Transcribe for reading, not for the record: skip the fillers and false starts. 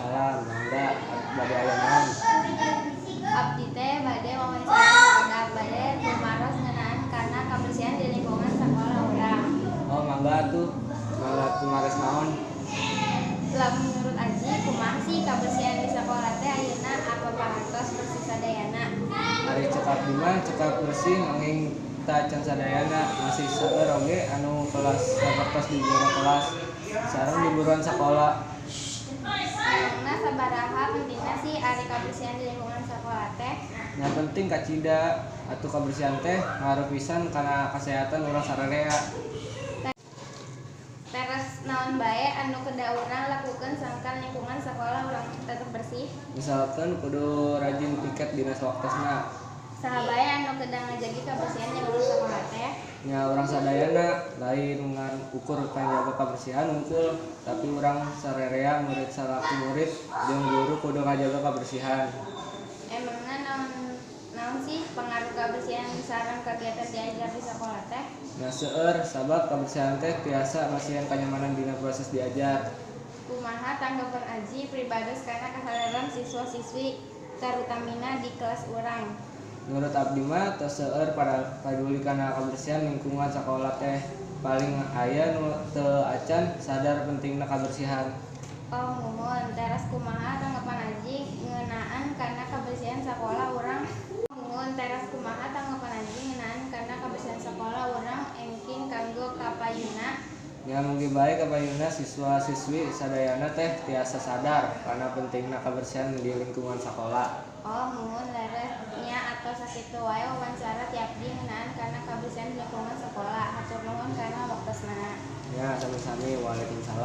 Waalaikumsalam. Mangga, bade aya naon? Abdi teh bade wawancara sakedap, bade tumaros ngeunaan kana kabersihan di lingkungan sakola urang. Oh, mangga atuh. Mangga tumaros naon? Lamun menurut Aji, kumaha sih kabersihan di sakola teh ayeuna, apa parantos bersih sadayana? Ari cek abdi mah cekap bersih, nanging tacan sadayana, masih seueur oge anu kelas sapertos di jero kelas sareng di buruan sakola. Emangna sabaraha pentingna sih ari kabersihan di lingkungan sakola teh? Nya penting kacida atuh, kabersihan teh ngaruh pisan kana kasehatan urang sararea. Teras naon bae anu kedah urang lakukeun sangkan lingkungan sakola urang tetep bersih? Misalkan kudu rajin piket dina sawaktosna. Saha bae anu kedah ngajagi kabersihan lingkungan sakola teh? Nya urang sadayana, lain ngan ukur panjaga kabersihan wungkul, tapi urang sarerea, murid salaku murid jeung guru kudu ngajaga kabersihan. Emangna naon naon sih pengaruh kabersihan sareng kegiatan diajar di sakola teh? Nya seueur, sabab kabersihan teh tiasa masihan kanyamanan dina proses diajar. Kumaha tanggapan Aji pribados kana kasadaran siswa-siswi, tarutamina di kelas urang? Menurut abdi mah tos seueur pada paduli kana kabersihan lingkungan sakola teh, paling aya nu teu acan sadar pentingna kabersihan. Oh, muhun. Teras kumaha tanggapan Aji ngeunaan kana kabersihan sakola urang? Muhun. Teras kumaha tanggapan Aji ngeunaan kana kabersihan sakola urang engking kanggo kapayunna? Nya mugi bae kapayunna siswa-siswi sadayana teh tiasa sadar kana pentingna kabersihan di lingkungan sakola. Oh, muhun, leres. Nya atos sakitu wae wawancara ti abdi ngeunaan kana kabersihan di lingkungan sakola. Hatur nuhun kana waktosna. Ya, sami-sami. Waalaikumsalam.